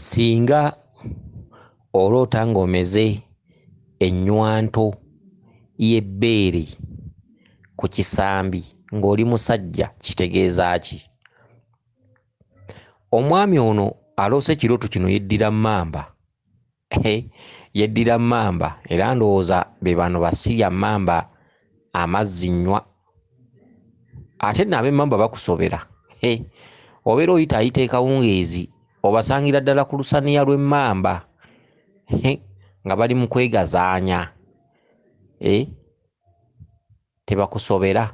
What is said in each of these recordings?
Singa oloota ng'omeze ennywanto y'ebbeere ku kisambi ng'oli musajja kitegeeza ki? Omwami ono aloose ekirooto kino yeddira mmamba. Yeddira mmamba era ndowooza be bano basirya mmamba amazzi nnywa. Ate nno ab'emmamba bakusobera. Obeera oyitaayita e Kawungeezi obasangira ddala ku lusaniya lw'emmamba nga bali mu kwegazaanya. Tebakusobera.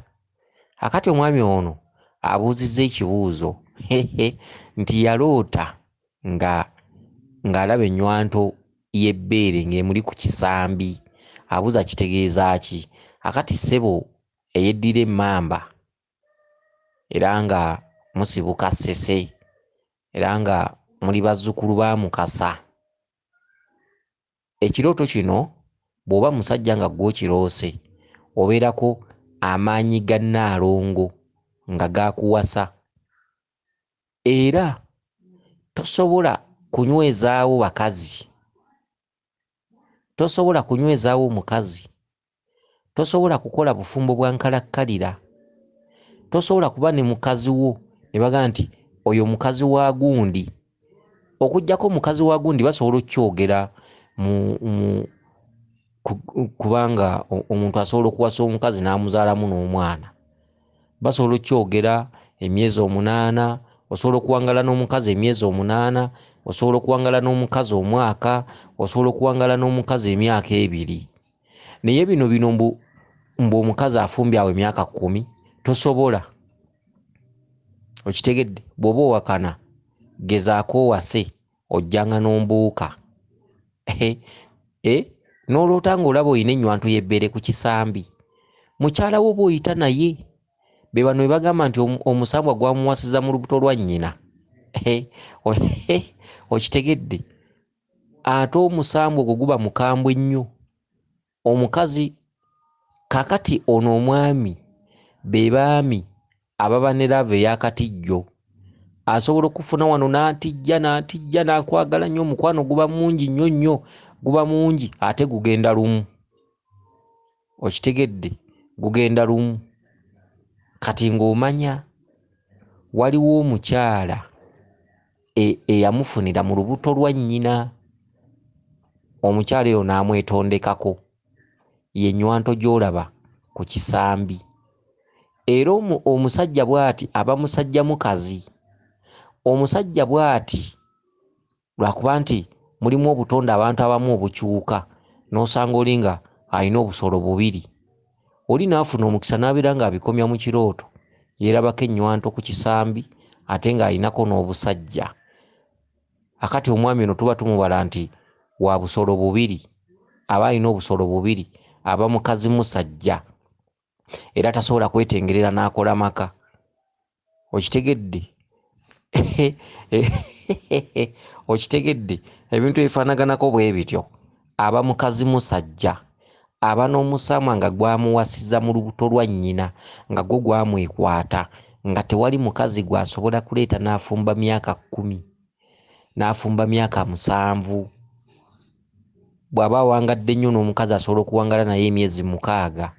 Akati omwami ono abuuzizza ekibuuzo nti yaloota nga ng'alaba ennywanto y'ebbeere ng'emuli ku kisambi, abuuza kitegeeza ki? Akati ssebo eyeddira emmamba era nga musibuka Ssese era nga muli bazzukulu ba Mukasa. Ekirooto kino bw'oba musajja nga ggwe okiroose obeerako amaanyi ga Nnaalongo nga gaakuwasa era tosobola kunywezaawo bakazi, tosobola kunywezaawo mukazi, tosobola kukola bufumbo bwa nkalakkalira, tosobola kuba ne mukazi wo ne bagamba nti oyo mukazi wa gundi. Okuggyako mukazi wa gundi basobola okukyogera mu kubanga omuntu asobola okuwasa omukazi n'amuzaalamu n'omwana. Basobola okukyogera emyezi 8, osobola okuwangaala n'omukazi emyezi 8, osobola okuwangaala n'omukazi omwaka, osobola okuwangaala n'omukazi emyaka 2. Naye bino mbu omukazi afumbye awo emyaka 10 tosobola. Okitegedde? Bw'oba owakana gezaako owase ojjanga n'ombuuka. N'oloota ng'olaba olina ennywanto y'ebbeere ku kisambi. Mukyala wo bw'oyita naye be bano be bagamba nti omusambwa gwamuwasiza mu lubuto lwa nnyina. Okitegedde? Ate omusambwa ogwo guba mukambwe nnyo. Omukazi kaakati ono omwami be baami ababa ne laavu ey'akatijjo. Asobola okufuna wano n'atijja n'atijja n'akwagala nnyo, omukwano guba mungi nnyo nnyo, guba mungi ate gugenda lumu. Okitegedde? Gugenda lumu. Kati ng'omanya waliwo omukyala eyamufunira mu lubuto lwa nnyina, omukyala oyo n'amwetondekako, ye nnywanto gy'olaba ku kisambi. Era omusajja bw'ati aba musajja mukazi. Omusajja bw'ati lwakuba nti mulimu obutonde abantu abamu obukyuka n'osanga oli nga alina obusolo bubiri. Oli n'afuna omukisa n'abeera ng'abikomya mu kirooto, yeerabako ennywanto ku kisambi ate ng'alinako n'obusajja. Akati omwami ono tuba tumubala nti wa busolo bubiri, aba alina obusolo bubiri, aba mukazi musajja era tasobola kwetengerera n'akola maka. Okitegedde? Okitegedde? Ebintu ebifaanaganako bwe bityo. Aba mukazi musajja, aba n'omusambwa nga gwamuwasiza mu lubuto lwa nnyina, nga gwo gwamwekwata, nga tewali mukazi gw'asobola kuleeta n'afumba myaka 10, n'afumba myaka 7. Bw'aba awangadde nnyo n'omukazi asobola okuwangaala naye emyezi 6,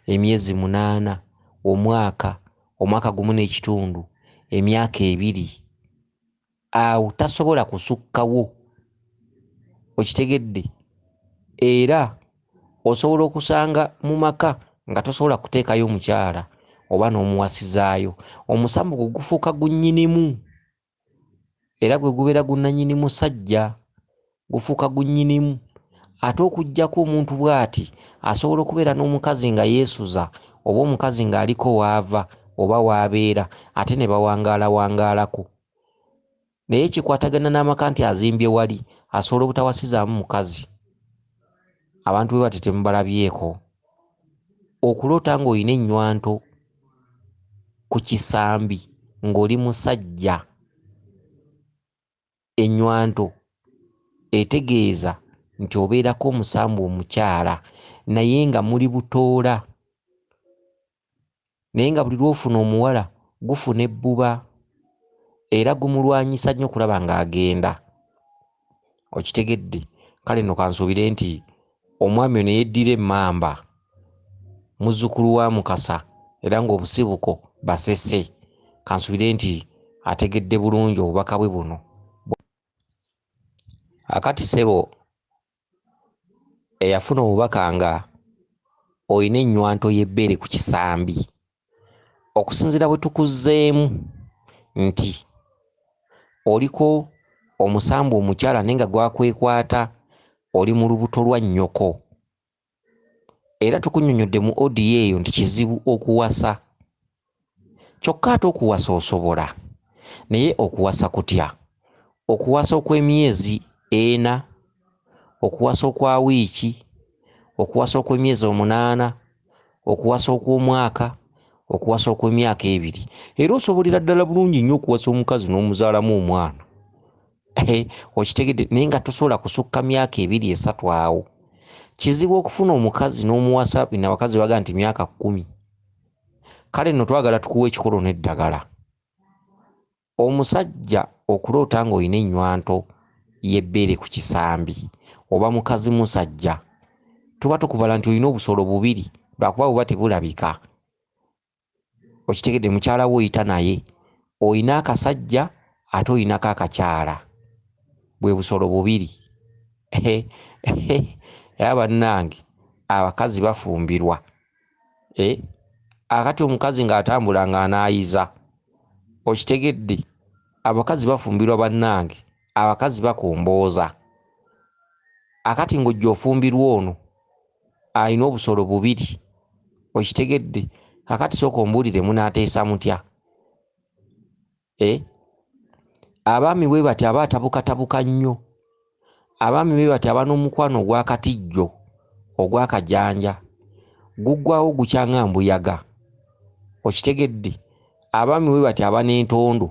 emyezi 8, omwaka, omwaka 1.5, emyaka 2. Awo tasobola kusukkawo. Okitegedde? Era osobola okusanga mu maka nga tosobola kuteekayo mukyala oba n'omuwasizaayo. Omusambu gwo gufuuka gunnyinimu era gwe gubeera gunnannyini musajja, gufuuka gunnyinimu. Ate okuggyako omuntu bw'ati asobola okubeera n'omukazi nga yeesuza oba omukazi ng'aliko w'ava oba w'abeera ate ne bawangaala-wangaalako. Naye kikwatagana n'amaka nti azimbye wali, asobola obutawasizaamu mukazi. Abantu bwe bati temubalabyeko. Okuloota ng'olina ennywanto ku kisambi ng'oli musajja, ennywanto etegeeza nti obeerako omusambwa omukyala naye nga muli butoola. Naye nga buli lw'ofuna omuwala gufuna ebbuba era gumulwanyisa nnyo okulaba ng'agenda. Okitegedde? Kale nno kansuubire nti omwami ono eyeddira emmamba muzzukulu wa Mukasa era ng'obusibuko Basese, kansuubire nti ategedde bulungi obubaka bwe buno. Akati ssebo eyafuna obubaka nga olina ennywanto y'ebbeere ku kisambi, okusinziira bwe tukuzzeemu nti oliko omusambwa omukyala naye nga gwakwekwata oli mu lubuto lwa nnyoko, era tukunnyonnyodde mu odiyo eyo nti kizibu okuwasa, kyokka ate okuwasa osobola, naye okuwasa kutya? Okuwasa okw'emyezi ena, okuwasa okwa wiiki, okuwasa okw'emyezi 8, okuwasa okw'omwaka, okuwasa okw'emyaka 2. Era osobolera ddala bulungi nnyo okuwasa omukazi n'omuzaalamu omwana. Okitegedde? Naye nga tosobola kusukka myaka 2 3 awo. Kizibu okufuna omukazi n'omuwasa, bino abakazi bagamba nti myaka 10. Kale nno twagala tukuwe ekikolo n'eddagala. Omusajja okuloota ng'olina ennywanto y'ebbeere ku kisambi oba mukazi musajja, tuba tukubala nti olina obusolo bubiri lwakuba buba tebulabika. Okitegedde? Mukyala wo oyita naye olina akasajja ate olinako akakyala, bwe busolo bubiri. Era bannange abakazi bafumbirwa. Akati omukazi ng'atambula ng'anaayiza. Okitegedde? Abakazi bafumbirwa bannange, abakazi bakombooza. Akati ng'ojja ofumbirwa ono alina obusolo bubiri. Okitegedde? Akati sooka ombuulire munaateesa mutya? Abaami bwe bati aba atabukatabuka nnyo. Abaami bwe bati aba n'omukwano ogw'akatijjo, ogw'akajanja, guggwawo gukyanga mbuyaga. Okitegedde? Abaami bwe bati aba n'entondo,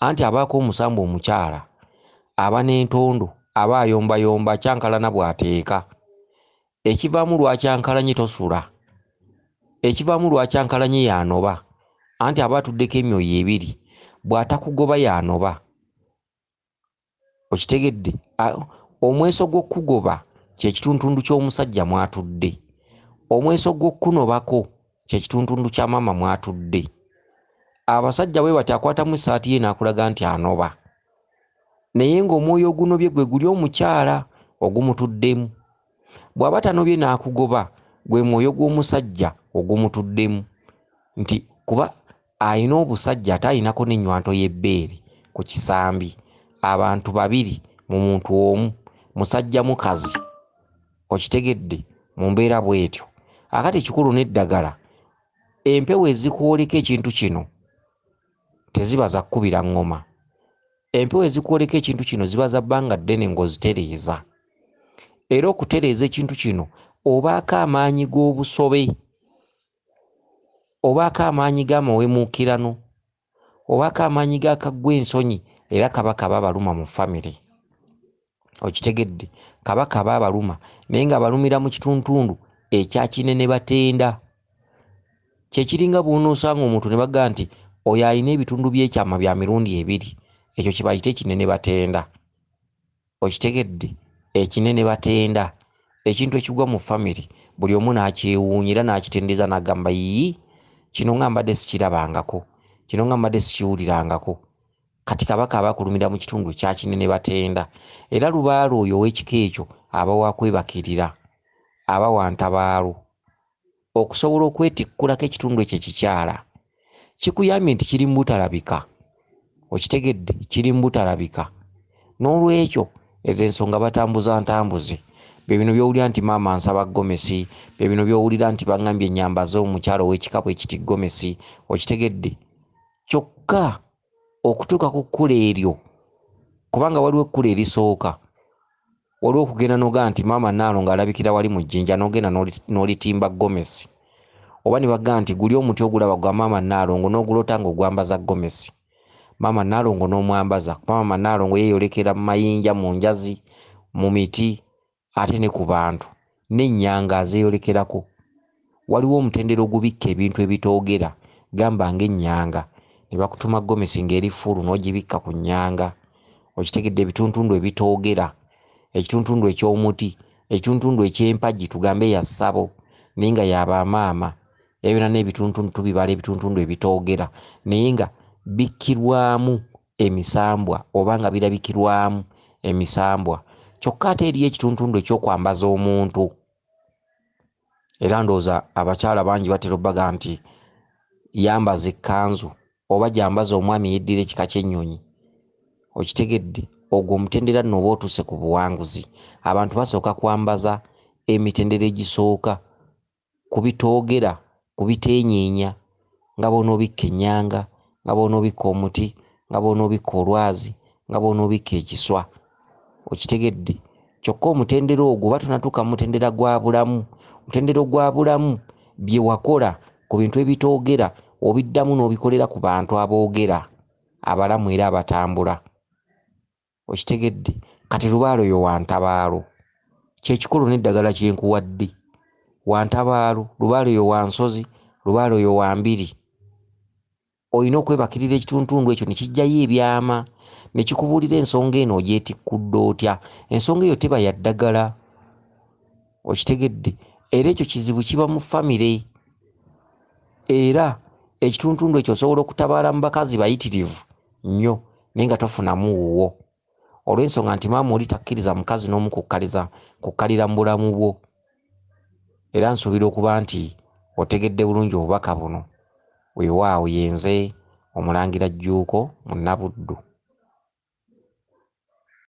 anti abaako omusambwa omukyala, aba n'entondo, aba ayombayomba akyankalana bw'ateeka. Ekivaamu lwakyankalanye tosula, ekivaamu lwakyankalanye y'anoba, anti aba atuddeko emyoyo ebiri, bw'atakugoba y'anoba. Okitegedde? Omweso gw'okugoba kye kituntundu ky'omusajja mw'atudde, omweso gw'okunobako kye kituntundu kya maama mw'atudde. Abasajja bwe bati akwatamu essaati ye n'akulaga nti anoba, naye ng'omwoyo ogunobye gwe guli omukyala ogumutuddemu. Bw'aba tanobye n'akugoba, gwe mwoyo gw'omusajja ogumutuddemu, nti kuba alina obusajja ate alinako n'ennywanto y'ebbeere ku kisambi. Abantu babiri mu muntu omu, musajja mukazi. Okitegedde? Mu mbeera bw'etyo. Akati ekikulu n'eddagala, empewo ezikwoleka ekintu kino teziba za kkubira ŋŋoma. Empewo ezikwoleka ekintu kino ziba za bbanga ddene ng'ozitereeza. Era okutereeza ekintu kino obaako amaanyi g'obusobe, obaako amaanyi g'amawemuukirano, obaako amaanyi g'akaggwa ensonyi, era kabaka aba abaluma mu famire. Okitegedde? Kabaka aba abaluma, naye ng'abalumira mu kituntundu ekya kinene batenda. Kye kiringa bw'onoosanga omuntu ne bagamba nti oyo alina ebitundu by'ekyama bya mirundi ebiri, ekyo kye bayita ekinene batenda. Okitegedde? Ekinene batenda, ekintu ekigwa mu famire buli omu n'akyewuunya era n'akitendereza n'agamba yii, kino nga mbadde sikirabangako, kino nga mbadde sikiwulirangako. Kati kabaka aba akulumira mu kitundu ekya kinene batenda, era lubaale oyo ow'ekika ekyo aba wa kwebakirira, aba wa ntabaalo. Okusobola okwetikkulako ekitundu ekyo ekikyala, kikuyambye nti kiri mu butalabika. Okitegedde? Kiri mu butalabika. N'olwekyo ezo ensonga batambuza ntambuze. Bye bino by'owulira nti maama nsaba gomesi, bye bino by'owulira nti baŋŋambye nnyambaze omukyala ow'ekika bwe kiti gomesi. Okitegedde? Kyokka okutuuka ku kkula eryo, kubanga waliwo ekkula erisooka, waliwo okugenda n'ogamba nti maama Nnaalongo alabikira wali mu jjinja, n'ogenda n'olitimba gomesi. Oba ne bagamba nti guli omuti ogulaba gwa maama Nnaalongo, n'oguloota ng'ogwambaza gomesi. Maama Nnaalongo n'omwambaza, kuba maama Nnaalongo yeeyolekera mu mayinja, mu njazi, mu miti, ate ne ku bantu, n'ennyanga azeeyolekerako. Waliwo omutendera ogubikka ebintu ebitoogera, gamba ng'ennyanga, ne bakutuma gomesi ng'eri fuulu n'ogibikka ku nnyanga. Okitegedde? Ebituntundu ebitoogera. Ekituntundu eky'omuti, ekituntundu eky'empagi tugambe ya ssabo naye nga ya bamaama. Ebyo byonna n'ebituntundu tubibala ebituntundu ebitoogera naye nga bikkirwamu emisambwa oba nga birabikirwamu emisambwa. Kyokka ate eriyo ekituntundu eky'okwambaza omuntu. Era ndowooza abakyala bangi batera obbaga nti yambaza ekkanzu oba gyambaza omwami yeddira ekika ky'ennyonyi. Okitegedde? Ogwo omutendera nno oba otuuse ku buwanguzi. Abantu basooka kwambaza emitendera egisooka ku bitoogera, ku biteenyeenya, nga bw'onoobikka ennyanga, nga bw'onoobikka omuti, nga bw'onoobikka olwazi, nga bw'onoobikka ekiswa. Okitegedde? Kyokka omutendera ogwo oba tonatuuka mu mutendera gwa bulamu. Omutendera gwa bulamu bye wakola ku bintu ebitoogera obiddamu n'obikolera ku bantu aboogera, abalamu era abatambula. Okitegedde? Kati lubaale oyo wa ntabaalo. Kye kikolo n'eddagala kye nkuwadde. Wa ntabaalo, lubaale oyo wa nsozi, lubaale oyo wa mbiri. Olina okwebakirira ekituntundu ekyo ne kiggyayo ebyama, ne kikubuulira ensonga eno ogyetikkudde otya. Ensonga eyo teba ya ddagala. Okitegedde? Era ekyo kizibu kiba mu famire. Era ekituntundu ekyo osobola okutabaala mu bakazi bayitirivu nnyo naye nga tofunamu wuwo. Olw'ensonga nti maama oli takkiriza mukazi n'omu kukkaliza kukkalira mu bulamu bwo. Era nsuubira okuba nti otegedde bulungi obubaka buno. Weewaawo ye nze Omulangira Jjuuko Munnabuddu.